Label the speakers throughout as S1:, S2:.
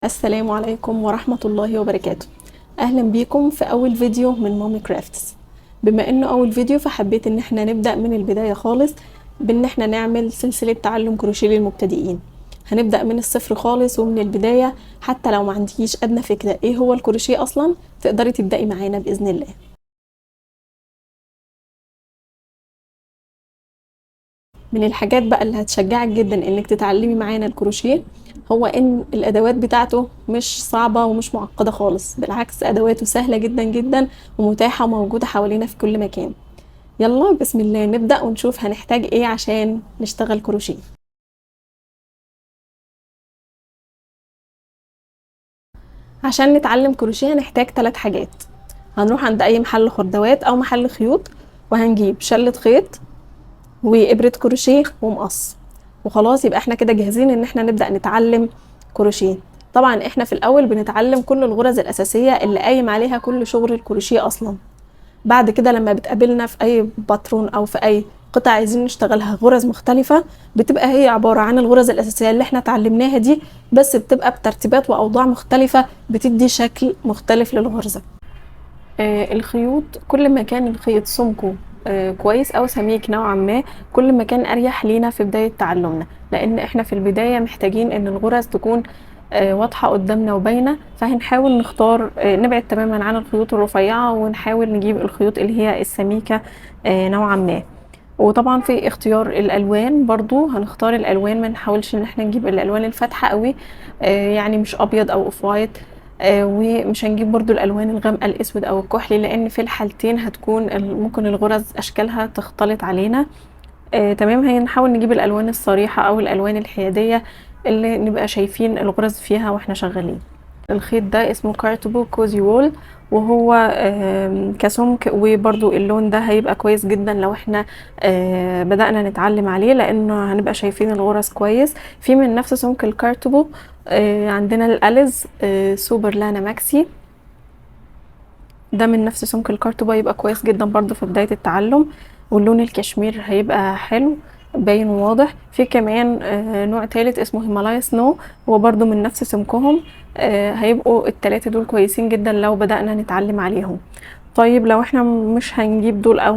S1: السلام عليكم ورحمة الله وبركاته. أهلا بيكم في أول فيديو من مامي كرافتس. بما إنه أول فيديو فحبيت إن احنا نبدأ من البداية خالص، بإن احنا نعمل سلسلة تعلم كروشيه للمبتدئين. هنبدأ من الصفر خالص ومن البداية، حتى لو ما عندكيش أدنى فكرة إيه هو الكروشيه أصلا تقدري تبدأي معانا بإذن الله. من الحاجات بقى اللي هتشجعك جدا إنك تتعلمي معانا الكروشيه هو إن الأدوات بتاعته مش صعبة ومش معقدة خالص، بالعكس أدواته سهلة جدا جدا ومتاحة وموجودة حوالينا في كل مكان. يلا بسم الله نبدأ ونشوف هنحتاج إيه عشان نشتغل كروشيه. عشان نتعلم كروشيه هنحتاج 3 حاجات. هنروح عند أي محل خردوات أو محل خيوط وهنجيب شلة خيط وإبرة كروشيه ومقص، وخلاص يبقى احنا كده جاهزين ان احنا نبدأ نتعلم كروشيه. طبعا احنا في الاول بنتعلم كل الغرز الاساسية اللي قايم عليها كل شغل الكروشيه اصلا. بعد كده لما بتقابلنا في اي باترون او في اي قطع عايزين نشتغلها غرز مختلفة، بتبقى هي عبارة عن الغرز الاساسية اللي احنا اتعلمناها دي، بس بتبقى بترتيبات واوضاع مختلفة بتدي شكل مختلف للغرزة. الخيوط كل ما كان الخيط سمكه كويس او سميك نوعا ما، كل ما كان اريح لينا في بداية تعلمنا، لان احنا في البداية محتاجين ان الغرز تكون واضحة قدامنا وباينة. فهنحاول نبعد تماما عن الخيوط الرفيعة ونحاول نجيب الخيوط اللي هي السميكة نوعا ما. وطبعا في اختيار الالوان برضو هنختار الالوان، ما نحاولش ان احنا نجيب الالوان الفاتحة قوي، يعني مش ابيض او off white، ومش هنجيب برضو الالوان الغامقه الاسود او الكحلي، لان في الحالتين هتكون ممكن الغرز اشكالها تختلط علينا. تمام، هنحاول نجيب الالوان الصريحه او الالوان الحياديه اللي نبقى شايفين الغرز فيها واحنا شغالين. الخيط ده اسمه كارتبو cozy wool، وهو كسمك، وبرضو اللون ده هيبقى كويس جدا لو احنا بدأنا نتعلم عليه، لانه هنبقى شايفين الغرز كويس. في من نفس سمك الكارتبو، عندنا الأليز، سوبر لانا ماكسي، ده من نفس سمك الكارتبو، هيبقى كويس جدا برضو في بداية التعلم، واللون الكشمير هيبقى حلو باين وواضح. في كمان نوع تالت اسمه هيمالايا سنو، هو برضو من نفس سمكهم، هيبقوا التلاتة دول كويسين جدا لو بدأنا نتعلم عليهم. طيب لو احنا مش هنجيب دول او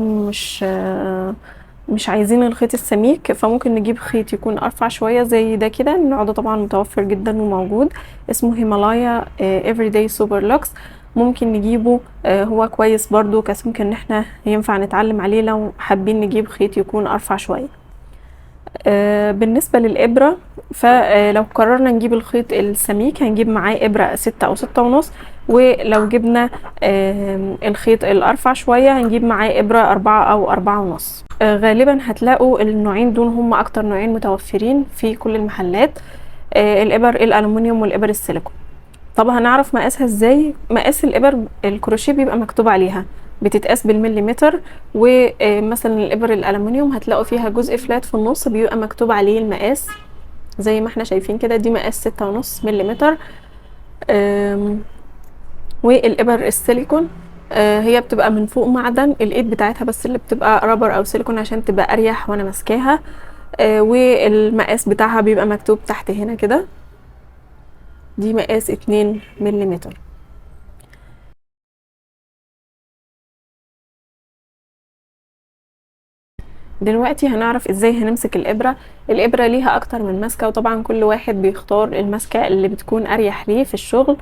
S1: مش عايزين الخيط السميك، فممكن نجيب خيط يكون ارفع شوية زي ده كده. النوع ده طبعا متوفر جدا وموجود، اسمه هيمالايا everyday super lux، ممكن نجيبه، هو كويس برضو كسمك ان احنا ينفع نتعلم عليه لو حابين نجيب خيط يكون ارفع شوية. بالنسبة للإبرة، فلو قررنا نجيب الخيط السميك هنجيب معاه إبرة 6 أو ستة ونص، ولو جبنا الخيط الأرفع شوية هنجيب معاه إبرة 4 أو أربعة ونص. غالبا هتلاقوا النوعين دول هم أكتر نوعين متوفرين في كل المحلات، الإبر الألومنيوم والإبر السيليكون. طب هنعرف مقاسها إزاي؟ مقاس الإبر الكروشيه بيبقى مكتوب عليها، بتتقاس بالمليمتر، ومثلا الإبر الألومنيوم هتلاقوا فيها جزء فلات في النص بيبقى مكتوب عليه المقاس زي ما احنا شايفين كده، دي مقاس ستة ونص مليمتر. والإبر السيليكون، هي بتبقى من فوق معدن، الايد بتاعتها بس اللي بتبقى رابر او سيليكون عشان تبقى اريح وانا ماسكاها، والمقاس بتاعها بيبقى مكتوب تحت هنا كده، دي مقاس 2 مليمتر. دلوقتي هنعرف ازاي هنمسك الابرة. الابرة ليها اكتر من ماسكة، وطبعا كل واحد بيختار الماسكة اللي بتكون اريح ليه في الشغل.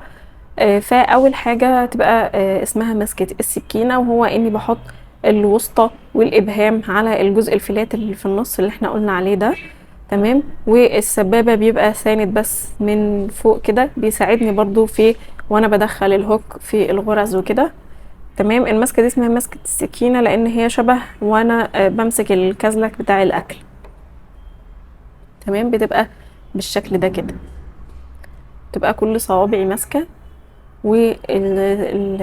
S1: فاول حاجة تبقى، اسمها ماسكة السكينة، وهو اني بحط الوسطى والابهام على الجزء الفلات اللي في النص اللي احنا قلنا عليه ده، تمام. والسبابة بيبقى ساند بس من فوق كده، بيساعدني برضو في وانا بدخل الهوك في الغرز وكده، تمام. الماسكة دي اسمها ماسكة السكينة لان هي شبه وانا، بمسك الكازلك بتاع الاكل، تمام. بتبقى بالشكل ده كده، تبقى كل صوابعي ماسكة، والابهام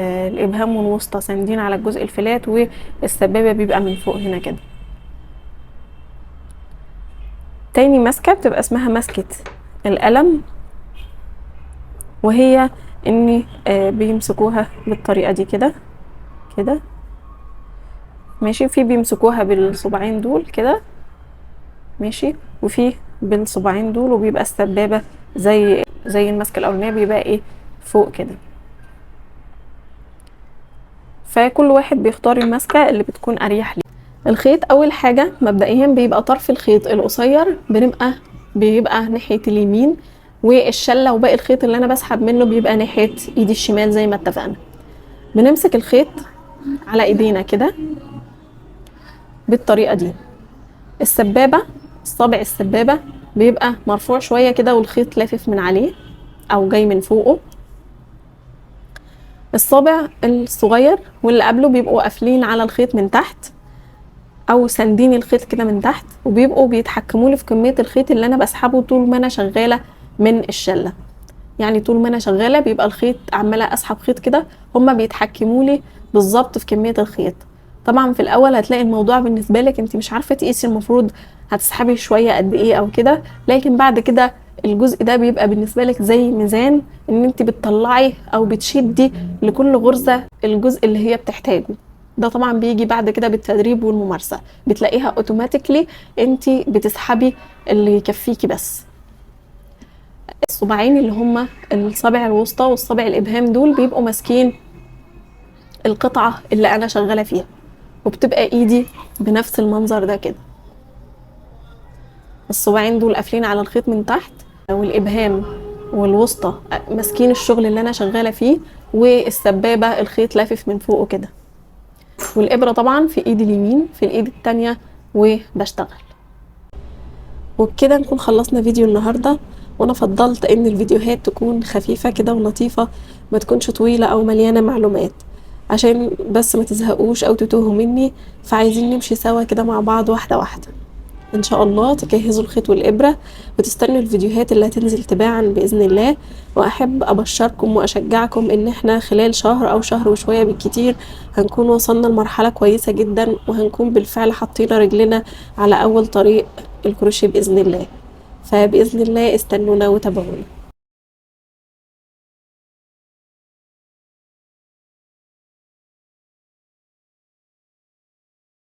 S1: والوسطى ساندين على الجزء الفلات، والسبابة بيبقى من فوق هنا كده. تاني ماسكة بتبقى اسمها ماسكة القلم، وهي اني، بيمسكوها بالطريقة دي كده كده، ماشي. في بيمسكوها بالصباعين دول كده، ماشي، وفي بالصباعين دول، وبيبقى السبابة زي زي المسكه الاولانية، بيبقى ايه فوق كده. فكل واحد بيختار المسكه اللي بتكون اريح ليه. الخيط اول حاجة مبدئيا بيبقى طرف الخيط القصير بيبقى ناحية اليمين، والشله وباقي الخيط اللي انا بسحب منه بيبقى ناحية ايدي الشمال زي ما اتفقنا. بنمسك الخيط على ايدينا كده بالطريقة دي. السبابة، الصابع السبابة بيبقى مرفوع شوية كده والخيط لافف من عليه او جاي من فوقه. الصابع الصغير واللي قبله بيبقوا قافلين على الخيط من تحت او ساندين الخيط كده من تحت، وبيبقوا بيتحكموا لي في كمية الخيط اللي انا بسحبه طول ما انا شغالة من الشلة. يعني طول ما انا شغالة بيبقى الخيط عماله اسحب خيط كده، هما بيتحكموا لي بالظبط في كمية الخيط. طبعا في الاول هتلاقي الموضوع بالنسبة لك انت مش عارفه تقيسي المفروض هتسحبي شوية قد ايه او كده، لكن بعد كده الجزء ده بيبقى بالنسبة لك زي ميزان، ان انت بتطلعي او بتشدي لكل غرزه الجزء اللي هي بتحتاجه. ده طبعا بيجي بعد كده بالتدريب والممارسة، بتلاقيها automatically انت بتسحبي اللي يكفيكي بس. الصباعين اللي هما الصابع الوسطى والصابع الابهام دول بيبقوا ماسكين القطعة اللي انا شغالة فيها، وبتبقى ايدي بنفس المنظر ده كده. الصباعين دول قافلين على الخيط من تحت، والابهام والوسطى ماسكين الشغل اللي انا شغالة فيه، والسبابه الخيط لافف من فوقه كده، والابره طبعا في ايدي اليمين في الايد التانية وبشتغل. وبكده نكون خلصنا فيديو النهارده. وانا فضلت ان الفيديوهات تكون خفيفة كده ولطيفة، ما تكونش طويلة او مليانة معلومات، عشان بس ما تزهقوش او تتوهوا مني. فعايزين نمشي سوا كده مع بعض واحدة واحدة. ان شاء الله تجهزوا الخيط والابره وتستنوا الفيديوهات اللي هتنزل تباعا باذن الله. واحب ابشركم واشجعكم ان احنا خلال شهر او شهر وشوية بالكتير هنكون وصلنا لمرحلة كويسة جدا، وهنكون بالفعل حطينا رجلنا على اول طريق الكروشيه باذن الله. فباذن الله استنونا وتابعونا.